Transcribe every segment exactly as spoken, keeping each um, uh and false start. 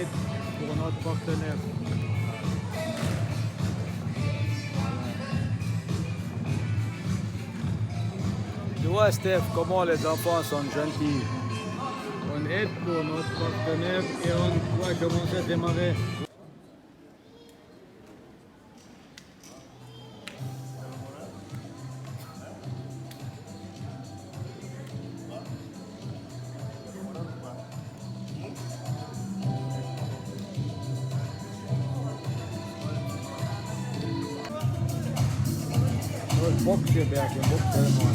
Pour notre partenaire. Tu vois, Steph, comment les enfants sont gentils. On aide pour notre partenaire et on va commencer à démarrer. Oh, le bok, c'est bien, le bok, c'est bon.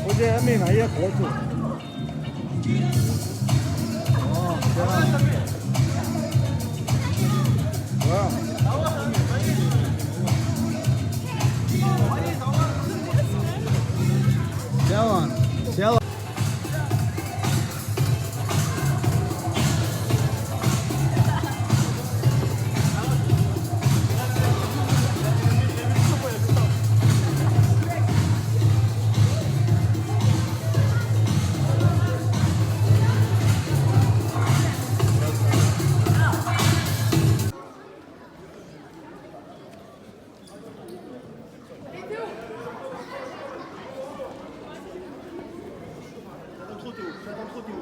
Faut dire, mais il y a trop de... Oh, tiens. Wow. Tiens, man. Tiens. Trop tôt, trop tôt.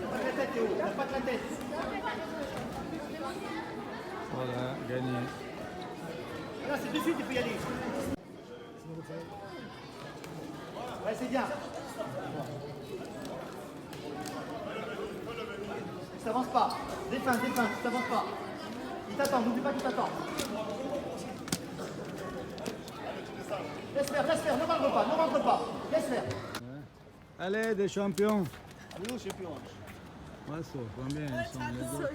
Pas de la tête, Théo, pas de la tête. Voilà, gagné. Là, c'est de suite, il faut y aller. Ouais, c'est bien. Ne t'avance pas. Défends, défends, ne t'avance pas. Il t'attend, n'oublie pas qu'il t'attend. Laisse faire, laisse faire, ne rentre pas, ne rentre pas. Laisse faire. Allez, des champions. Allez, les champions. Ouais, ça, combien ils sont, les autres?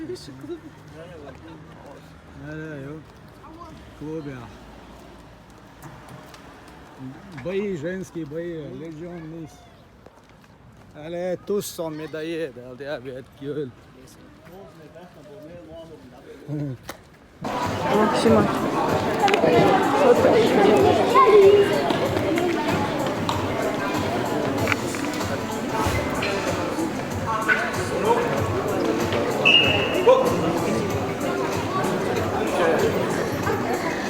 Allez, yo. Клубе. Бои, женские бои, Легион Нис. Allez, tous sont médaillés, der, der wird geil. Максима.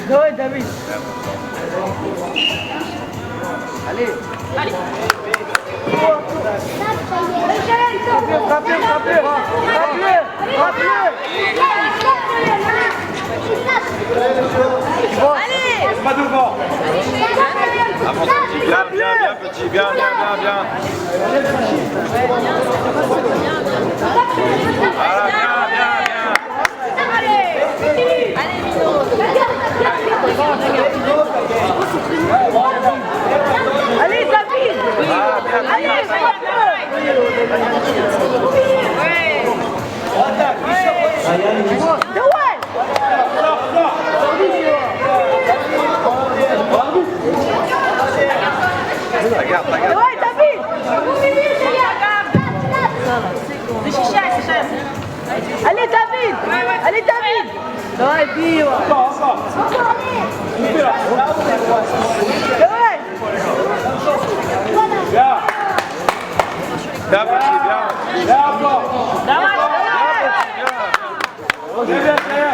Давай, Давид. Allez. Allez. Frappe-le, frappe-le, frappe-le, frappe-le, frappe-le. Bon. Allez. Pas devant. Avance, petit, viens, viens, viens, petit, viens, viens, viens, viens. Voilà, viens, viens, viens. Allez, Mino. Allez, David. Allez, David. Ouais. Regarde, regarde. Ouais, David. Allez, David. Allez, David. Давай, Дима. Давай. Bien. Bien, petit, bien. Давай, давай. Bien, petit, bien.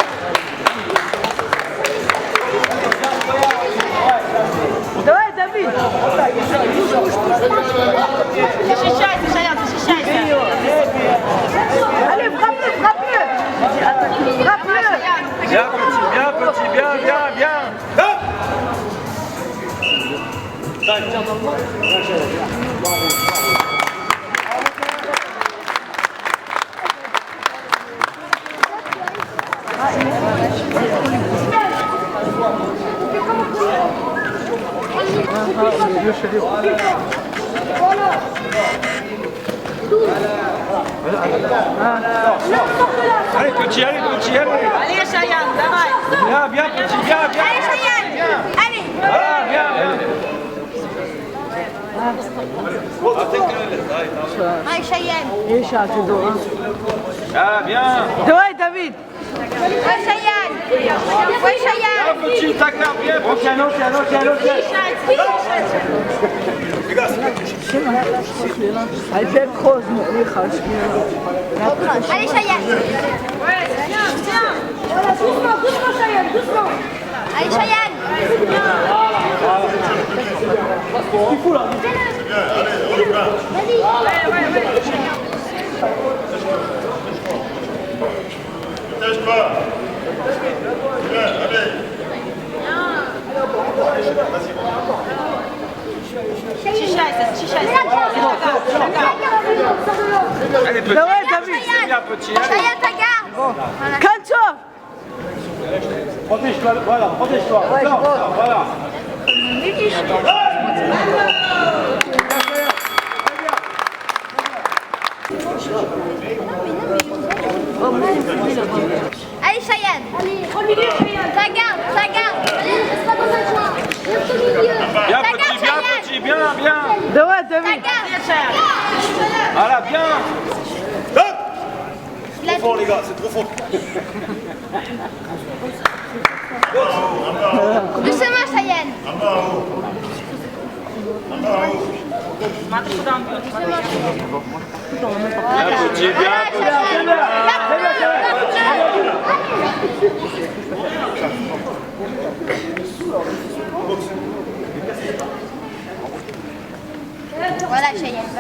Давай, Давид. Защищайся, Шаян, защищайся. Allez, frappe-le, frappe-le. Frappe-le. Bien, petit, bien, petit, bien, bien, bien. Hop. Allez, petit, allez, petit, allez. Allez, Cheyenne, давай. Viens, viens, petit, viens, viens. Allez, Cheyenne. Allez. Voilà, viens, viens. Allez, Cheyenne. Viens, viens. Давай, Давид. Allez, Cheyenne. Ouais, Cheyenne. Petit, t'as qu'à bien. Enchaîne, enchaîne, enchaîne, enchaîne. Allez, Cheyenne. Voilà, doucement, doucement, Cheyenne, doucement. Allez, Cheyenne. Vas-y. Dépêche-toi. Viens, allez. Allez, petit. Cheyenne, Cheyenne. Viens, petit, allez. Cheyenne, ta garde. Bon. Voilà. Calme-toi. Protège-toi, voilà, protège-toi. Ouais, je vois. Voilà. Allez, Cheyenne. Allez, trois minutes, Cheyenne. Ta garde, ta garde. Allez, reste pas dans un coin. Reste au milieu. Bien, petit, bien, petit, bien, bien. Ta garde. Voilà, bien. Hop. Trop fort, les gars, c'est trop fort. Doucement, Cheyenne. Voilà, Cheyenne.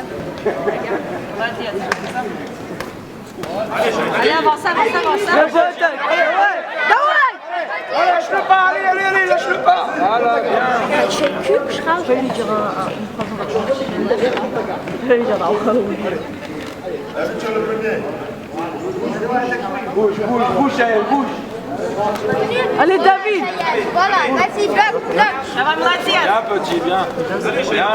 Allez, avance, avance, avance, avance. Lâche-le pas, allez, allez, allez, lâche-le pas. Voilà, bien. Je vais lui dire un, un, une phrase en arabe. Je vais lui dire un... Bouge, bouge, bouge, allez, bouge. Allez, David. Voilà, vas-y, bloque, bloque. Bien, petit, bien. Bien.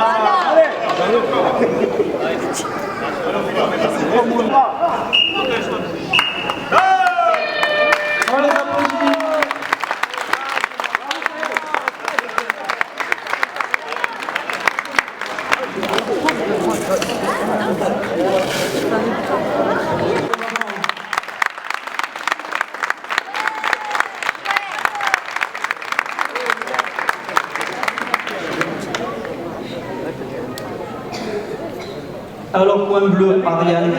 Alors, coin bleu, Ariane,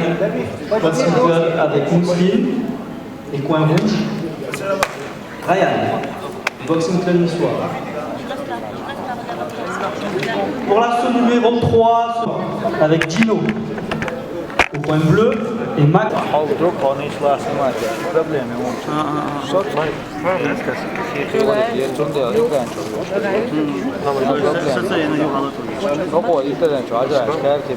Boxing Club avec Mousseline. Et coin rouge, Ryan, Boxing Club niçois. Pour l'assaut numéro trois, avec Dino. Au coin bleu, et Max. How to punish last match? Проблема, он. А, а, а. Что? Ну, вот, и тогда что, я не знаю, что,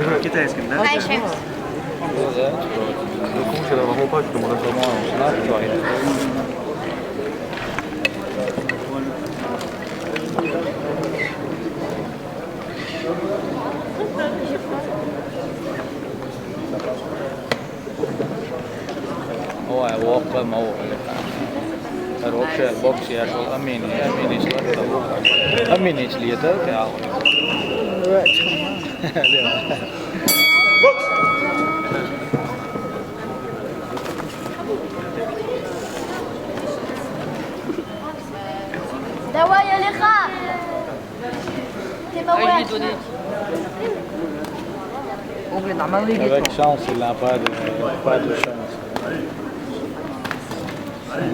а, китайским, да? Дальше. Ну, да, типа, вот. Ну, кому что, могу пачку, могу, по-моему, знать, что они. Ой, воккха ма ву. Рокша бокс яшал амин, амин ислам. Амин ислам, это кал. Бокс! Давай, Алихан! Avec chance, il n'a pas de, pas de chance.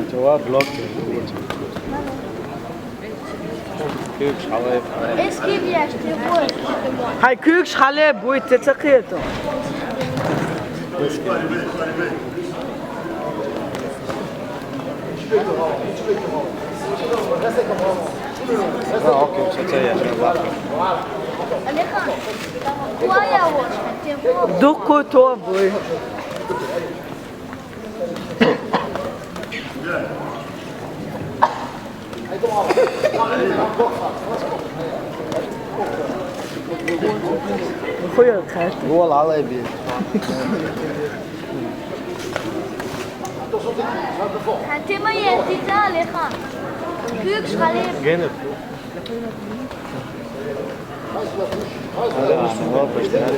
Tu vois, bloc. Est-ce qu'il vient, je te vois, excuse-moi. هاي كوكش حليب ويت تتقيته. Ah, ok, c'est ça, il y a un... دوكو توبوي. خويا الخالد. هو العلايبي. هانتي ما يهديتها لي خان. كيك شغالين. هذا هو باش تهدى.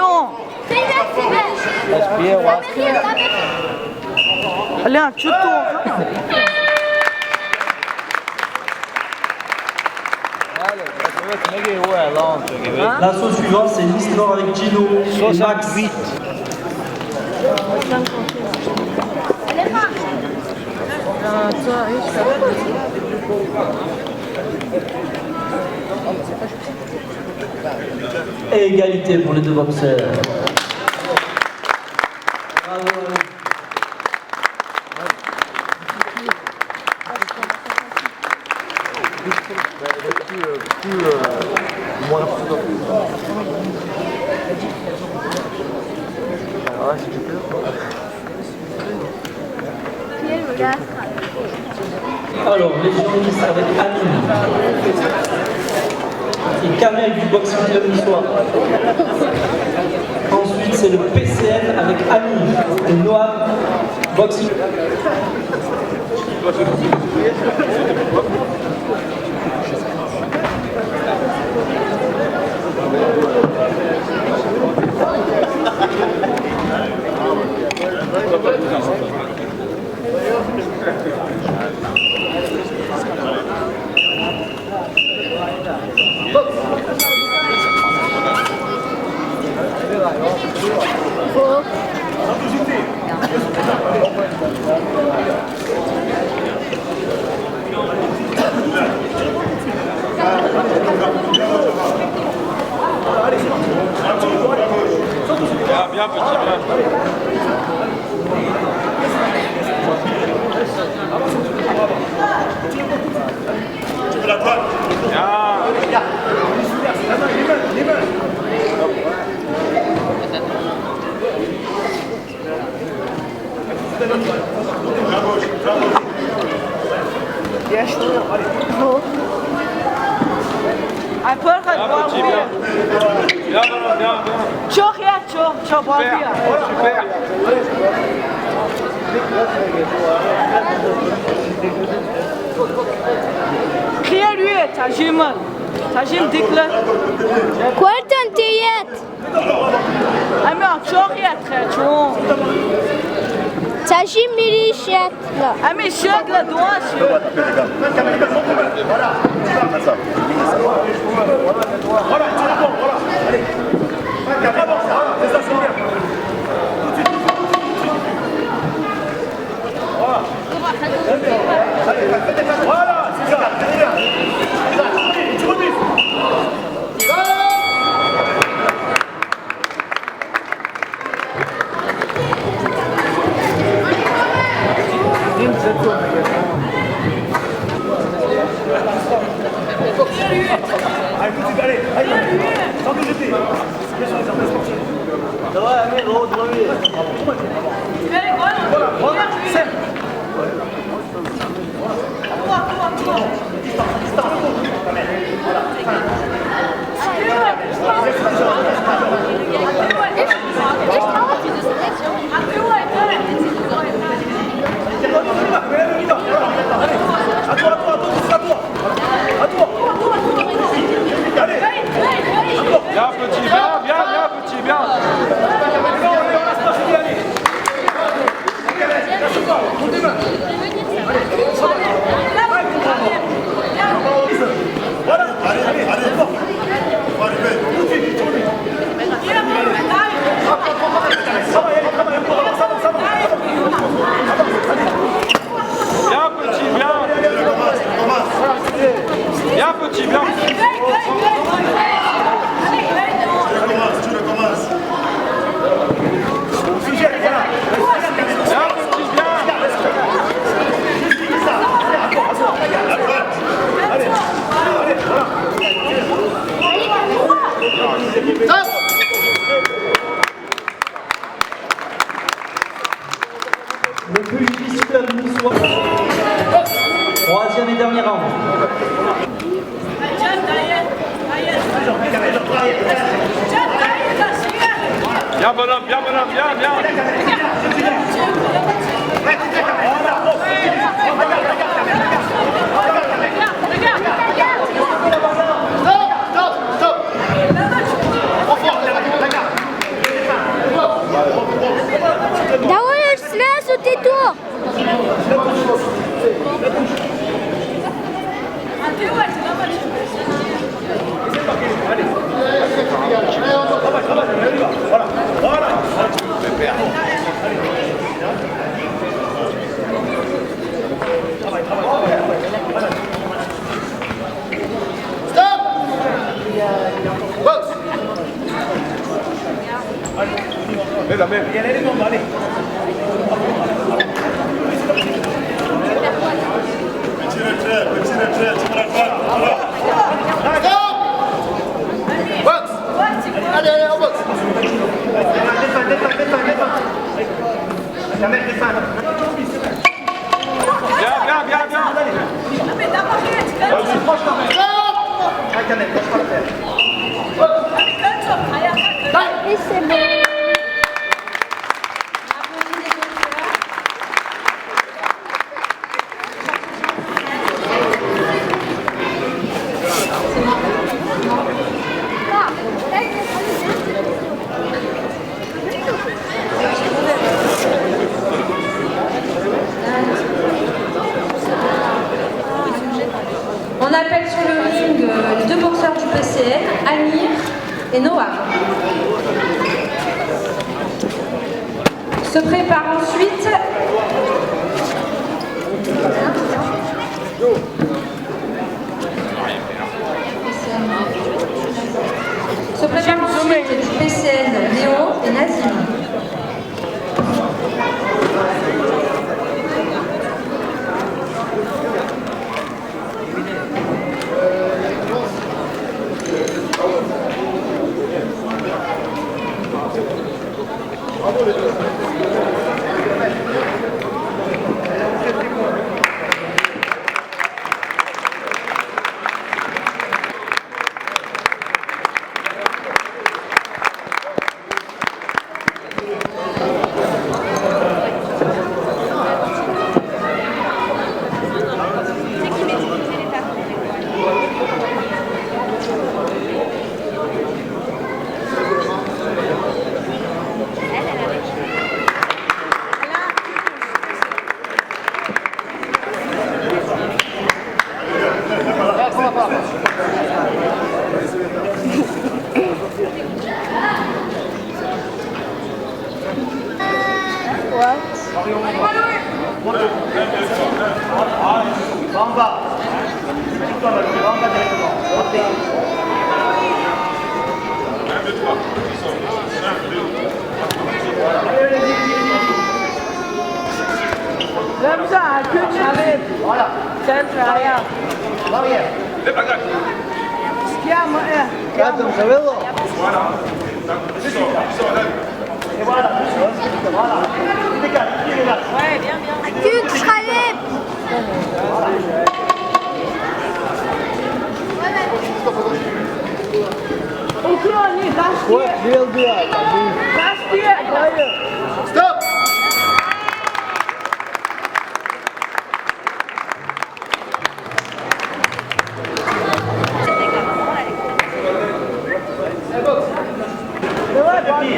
Lyon. Allez, un tuto. L'assaut suivant, c'est Miss Nord avec Gino et Max. Égalité pour les deux boxeurs. Bravo à eux. Alors là, si tu peux. Alors, les juristes avec Amine et Kamel du boxe niçois. Ensuite, c'est le P C N avec Amine et Noam, boxe. Bien, bien, petit, bien. Viens, je te regarde. Viens, viens, viens. Çok ya, çok, çok. Super, super. Crie-lui, Tajim. Tajim, dis-le. Quel t'inquiète? Ами, очоох яаха, чуун. Цаашаа мэриш яат. Ами, шэд лэ дуаш. Viens, petit, viens, viens, viens, petit, viens. Viens, petit, viens. Viens, petit, viens. Tu recommences, tu recommences. Viens, petit, viens. Le Q J C Club niçois. Troisième et dernier round. Viens, bonhomme, viens, bonhomme, viens, viens. Давай, Сразу ты то. Stop. Boxe. Allez, la même. Petit retrait, petit retrait, tu me rattrapes. Stop. Boxe. Allez, allez, on boxe. Défends, défends, défends, défends. La main, défends. Viens, viens, viens, viens. Vas-y. Et c'est bon. On appelle sur le ring, euh, les deux boxeurs du P C N, Amir et Noah. Se prépare ensuite. Se prépare ensuite du P C N, Léo et Nazim. Ramzan, un peu de charisme. Voilà. Centre, arrière. L'arrière. Schiamo, eh. Cazzo, non sapevo. Kük Şalep. Ukloni, kaç diye. Kaç diye. Stop!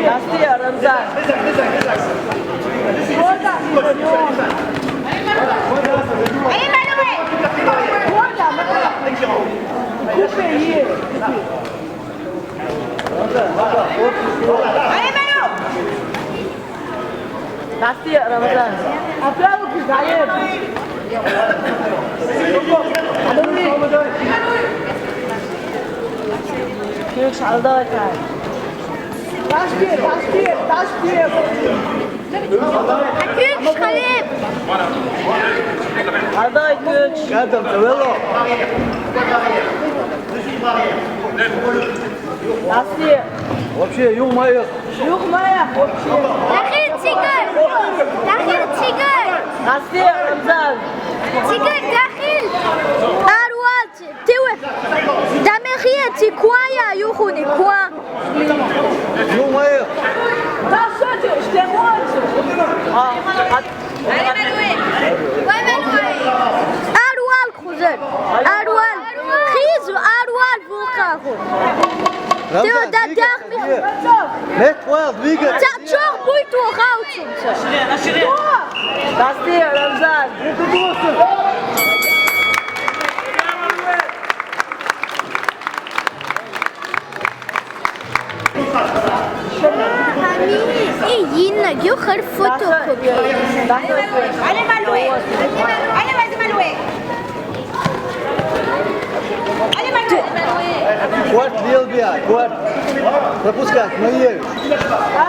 Nasıl ya, Ramzan? Allez, Maloué. Coupe, il est. Allez, Malou. Nasıl ya, Ramazan? Aplausos, hayır. Kök saldı. Taş bir, taş bir, taş bir. Kök Şalep. Arda Kök. Kadın, Tavelo. Nasıl ya? Вообще, ё-моё. Ё-моё, вообще. Дахил тигр! Дахил тигр! Насти, Рамзан. Тигр, дахил! Арвалчи, тиве. Дамехия, ти куая, юхуни, куа. Ё-моё. Да что ты, что ты? А, а, Арвал хузар. Арвал. Хизу арвал вухаху. Тио да дахми. Мет вал двигай. Ча чох буй ту хаучум. Насти, Рамзан. Ами, и инна, ё хар фотокопия. Allez, Maloué. Allez, vas-y, Maloué. Allez, Maloué. Кварт лил бия, кварт. Пропускать, Маевич.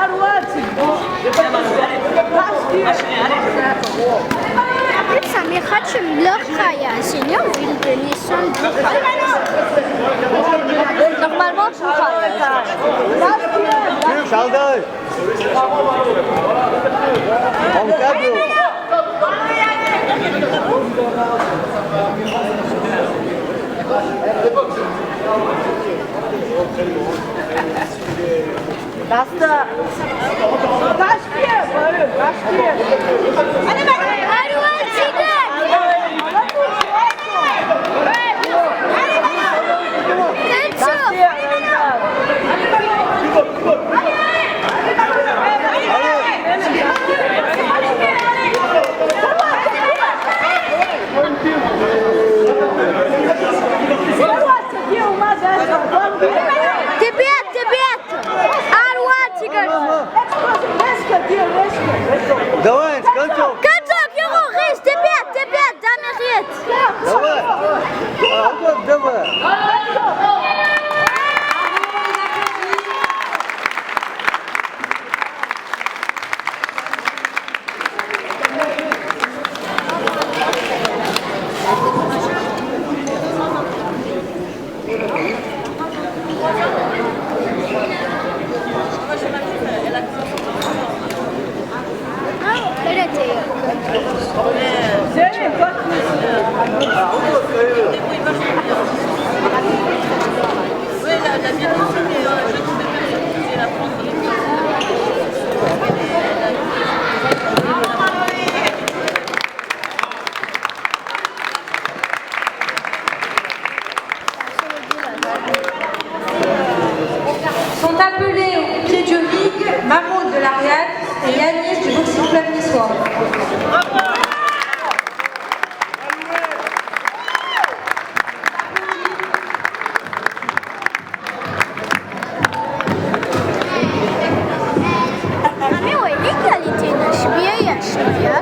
Арватик. Пицца, мы хотим лёгкая, синё, вильденис. Normalement, tu parles. Salday. En cadre. Basta. Kaç diye? Barış, kaç diye? Hadi bak. Arılar çıkar. Kaç diye? Тебе, тебе. Арватигар. Давай, концов. Концов, югу, хис, тебе, тебе, даме хит. Давай. А, вот давай. Sont appelés au pied du ring Mahmoud de l'Ariad et Yanis du Boxing Club Niçois. Ами вай, никалитина, шбия, я шбия.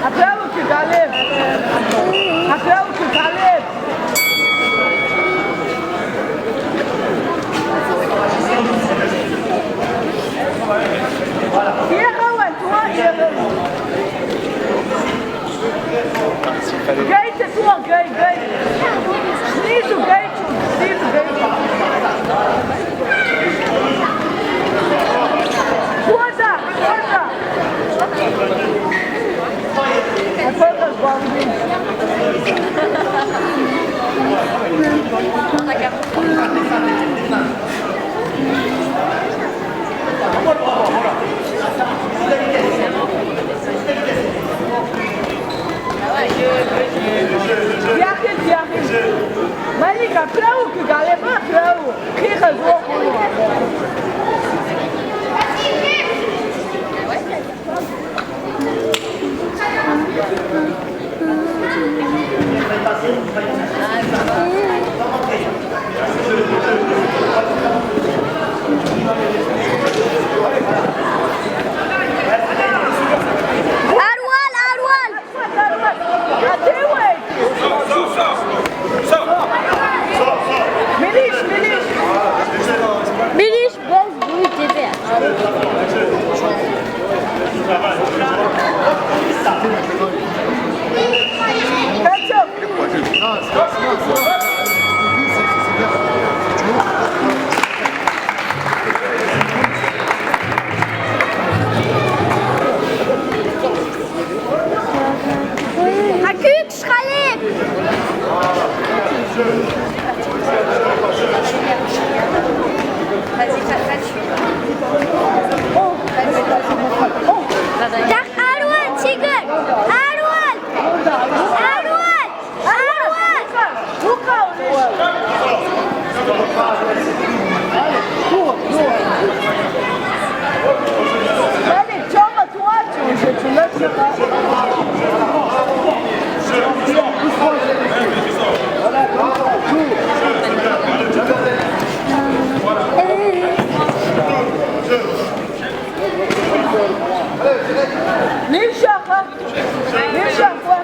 Aplauso, Caleb. Aplauso, Caleb. Voilà. Voilà. Gate, tu, gate, gate. Sneeze, gate, sneeze, gate. Forza, forza. Diake, diake. Malika, bravo, que galera, bravo. Que razão. Arwal, arwal. Milish, milish. Milish, buzz, bruit, T V. Hakuk, Khaled. Arwal, Tigre. Arwal. Arwal. Arwal. Allez, tu vas, toi, tu, tu, tu laisses. Voilà, comme ça, tout. Misha, Misha, quoi?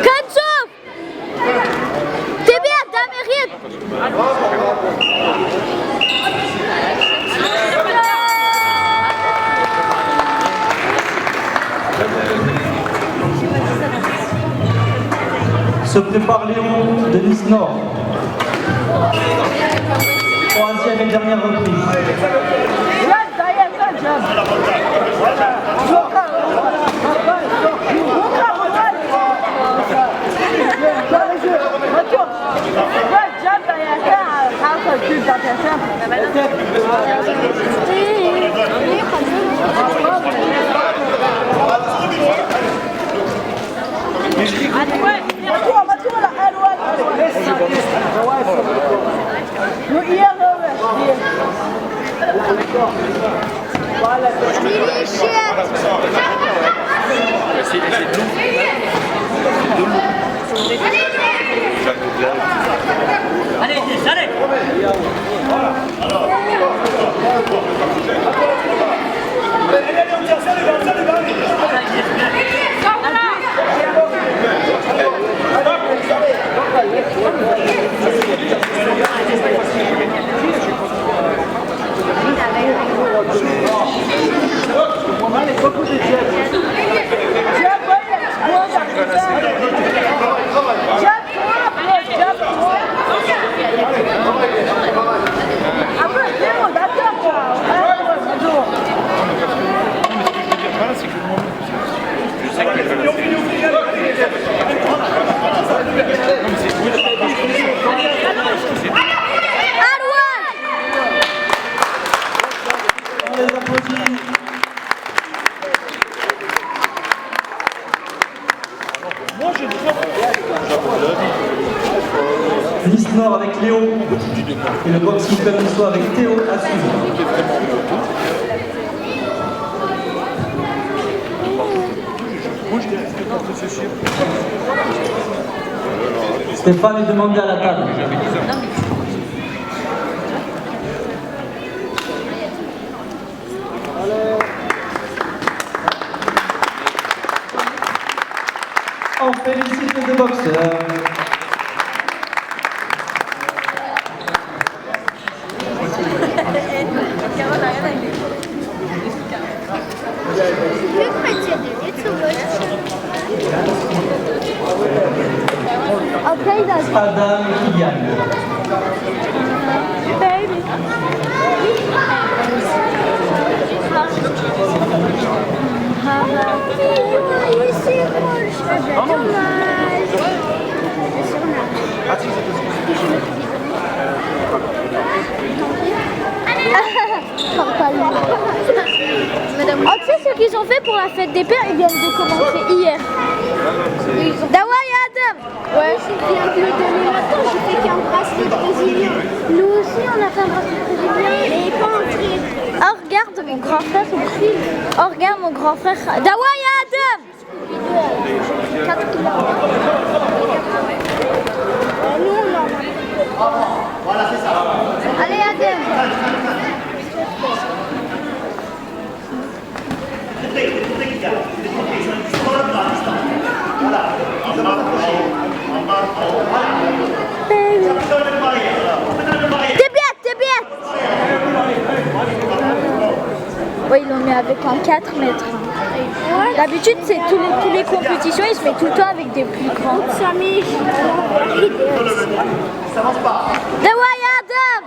Katsov! T'es bien, t'as mérité. Se prépare Léon de Nice Nord. Troisième et dernière reprise. Nice Nord avec Léo et le boxe niçois avec Théo à suivre. Stéphane est demandé à la table. On félicite les deux boxeurs. Après, il a Adam et Kylian. Baby. Dommage. Oh, tu sais ce qu'ils ont fait pour la fête des pères? Ils viennent de commencer hier. Daway Adam. Ouais. Je viens de le donner maintenant, je fais qu'embrasser les Brésiliens. Nous aussi, on a fait embrasser les Brésiliens. Mais pas entré. Oh, regarde mon grand frère, il file. Oh, regarde mon grand frère. Daway Adam. Quatre kilomètres. Allez, Adam. T'es bien, t'es bien. Ouais, ils l'ont mis avec un quatre mètres. D'habitude, c'est tous les, tous les compétitions, ils se mettent tout le temps avec des plus grands. Daway Adam.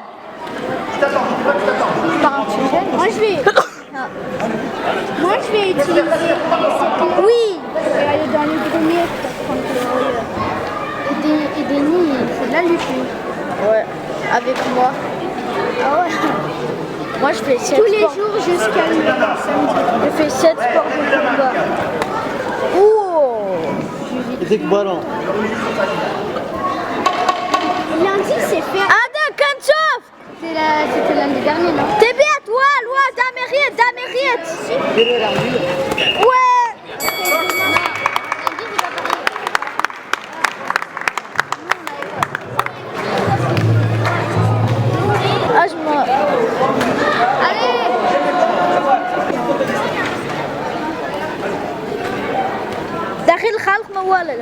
Par un petit jeune. Moi, je vais. Moi, je vais utiliser. Oui. Je vais aller dans le grenier pour prendre le. Et des, et des nids, il faut de la lutte, lui. Ouais, avec moi. Ah ouais. Moi, je fais sept sports. Tous les jours jusqu'à samedi. Je fais sept sports de combat. Oh. Lundi, c'est faire. Adam, Kanchov. C'est la, c'était l'année dernière, non? T'es bien, toi, loi, Damériette, Damériette. Ouais. Ah, je m'en. Allez. داخل خلق موالد.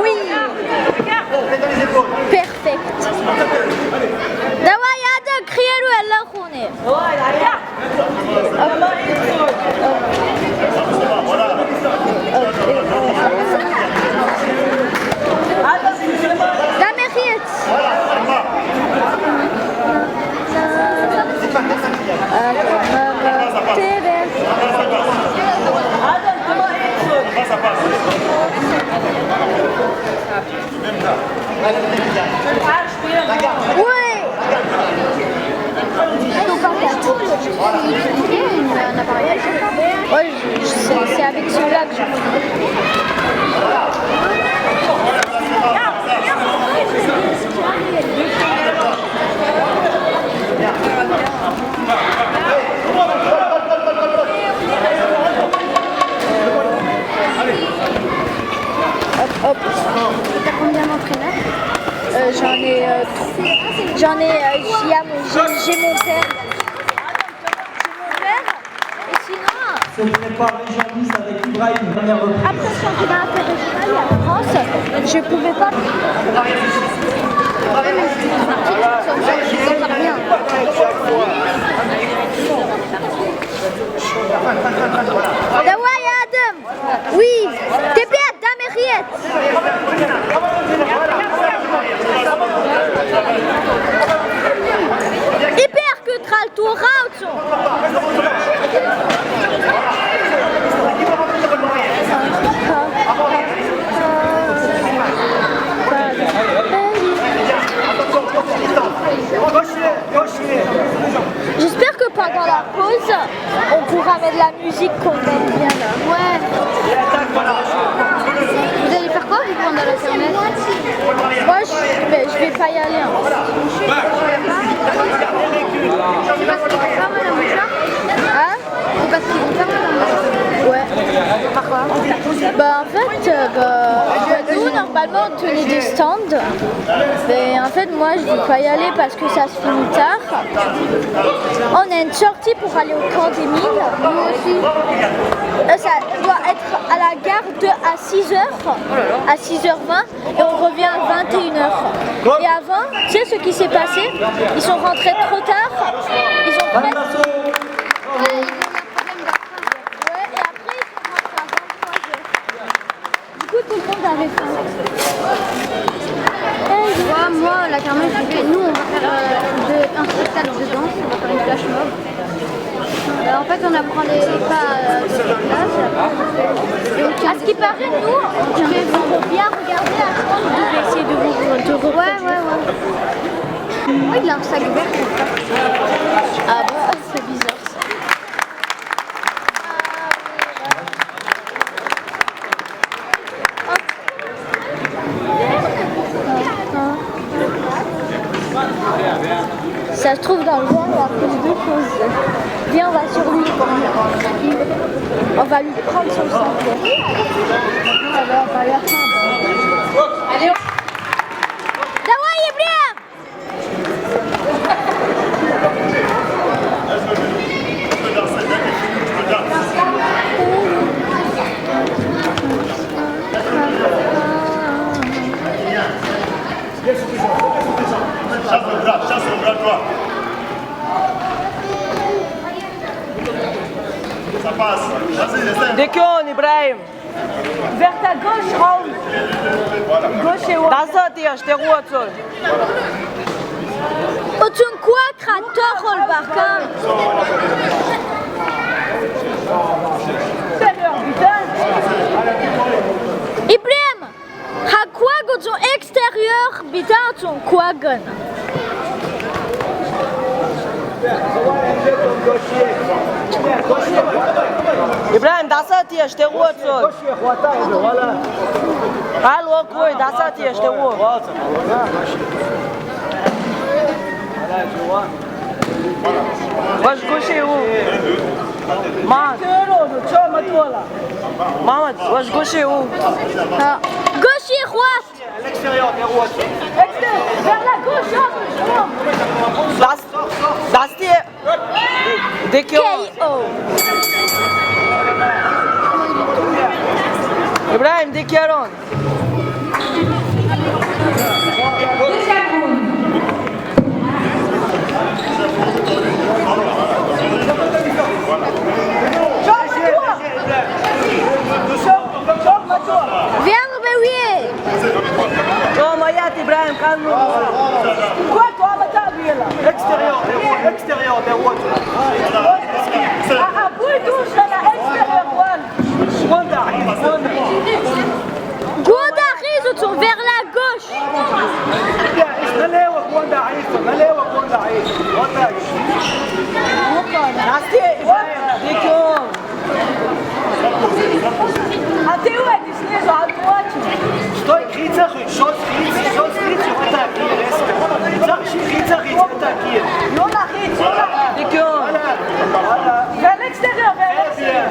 Oui. Perfect. دابا يا هذا كريالو على خونا. دابا خير. Oui. Ouais, je- je- c'est c'est avec celui-là que je. Hop, hop. Et t'as combien d'entraîneurs? Euh, j'en ai, euh, j'en ai, euh, j'ai, j'ai mon père. J'ai mon père. Et sinon, c'est préparé Jean-Baptiste avec Ibrahim, première reprise. Après, je suis arrivée à la fête de cheval et à la France, je pouvais pas. دابا يا آدم. Oui, t'es bien, Damériette. Hyper que tralto rauto. Je vais pas y aller, hein. C'est parce qu'ils ont fermé la mouche. Hein ? C'est parce qu'ils ont fermé la mouche. Ouais. Pourquoi ? Bah, en fait, euh, bah, bah, nous, normalement, on tenait des stands. Mais en fait, moi, je vais pas y aller parce que ça se finit tard. On a une sortie pour aller au camp des mines. Nous aussi. Euh, ça doit être à la gare de à six heures, à six heures vingt, et on revient à vingt et une heures. Et avant, tu sais ce qui s'est passé ? Ils sont rentrés trop tard. Ils ont presque... Ouais, ils ont eu un problème de train. Ouais, et après, ils sont rentrés à vingt-trois heures. Du coup, tout le monde avait faim. Moi, moi, la kermesse, je vais... Nous, on va faire euh, de- un spectacle de danse, on va faire une flash mob. Euh, en fait, on apprend les pas euh, de la plage. Donc, à ce qui paraît, nous, on devait vous bien regarder à... Je vais essayer de vous... Ouais, ouais, ouais. Oui, il a un sac vert. Ah bah, c'est bizarre ça. Ça se trouve, dans le vent, il y a plus de choses. Viens, on va sur lui. On va lui prendre son sac. Alors, on va y attendre. Allez, on... Давай, Ибрим! Chasse au bras, chasse au bras, toi. Ça passe. Vas-y, essaie. Dekeon, Ibrahim. Vers ta gauche, Raoul. Gauche et droite. Дасэ тиеш, тэ гуоцол. Оцун куакра тохол бахка. Ибрем, ха куаг оцун экстерьер, бита оцун куаган. Ибрахим, дасэ тиеш, тэ гуоцол. Хватай, ну, вала. Ало, кой, дасэ тиеш, тэ гуо. Ваш гуош уух. Ма. Мама, ваш гуош уух. Гуош хват. Vers la gauche, hein. Дас-, дасэ тиэ. Декеон. Ибрахим, декеон. Vers le bélier. Extérieur, extérieur, extérieur. Guarda, Rizzo, vers la gauche. Stój, Rizzo, stój, Rizzo, Rizzo, attaque. Rizzo, Rizzo, attaque. Voilà. Vers l'extérieur, vers l'extérieur.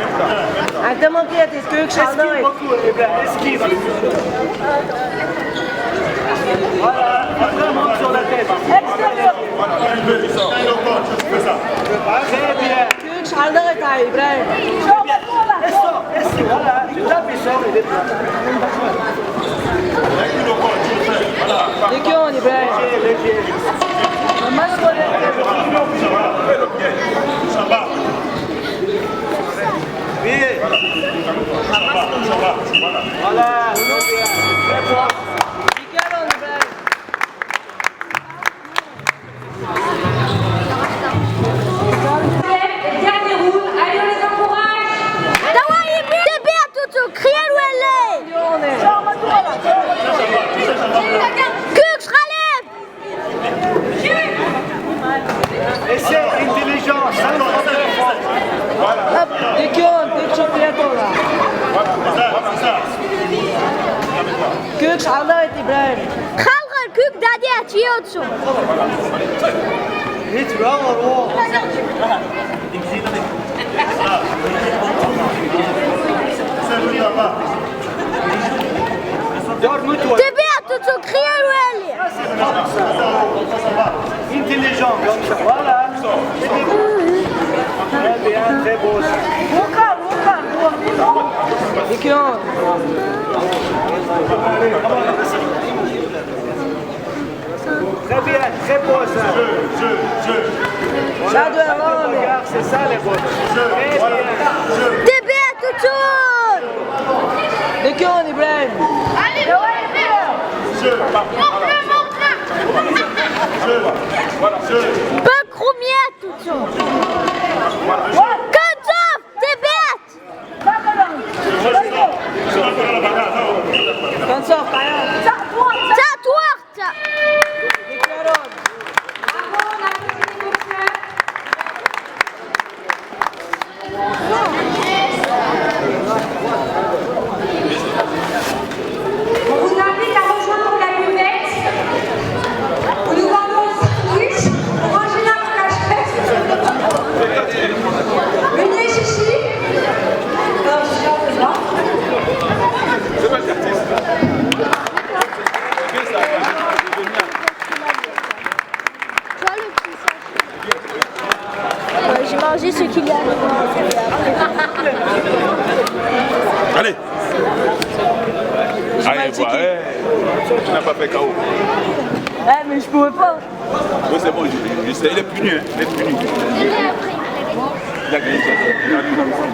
Esquive beaucoup, eh bien, esquive. Voilà, après, monte sur la tête. Extérieur. Très bien. Күүгш халнагай та, Ибрахим. Voilà, tape sur les deux. Декеон, Ибрахим. Voilà. Декеон, Ибрахим. Dernier round, allez, on les encourage. Давай, ребята, тут крылья. Күүгш халнагай. Essaie, intelligence, hein. Декеон, тэ чё, приятно. Adieu, Chiotso. Te beato, Chiotso, cria lui. Intelligent, comme ça. Voilà. Très bien, très beau. Très bien, très beau ça. Voilà, ça doit avoir, mais regarde, c'est ça les beaux. Très bien. Te beato, Chiotso. De qui on est, Ibrahim? Allez, montre-le, montre-le. Pas croumier, tout ça. Comme ça, te beato. Comme ça, Tatuarte. On vous invite à rejoindre la buvette où nous vendons sandwich, manger la cachette. Venez, chichi. Non, je suis en dedans. Toi, le petit sachet. Euh, j'ai mangé ce qu'il y a. Allez. J'ai pas dit qu'il- Tu n'as pas fait K O. Eh, mais je pouvais pas. Oui, c'est bon, je- je- il est puni, hein, il est puni. Il a gagné.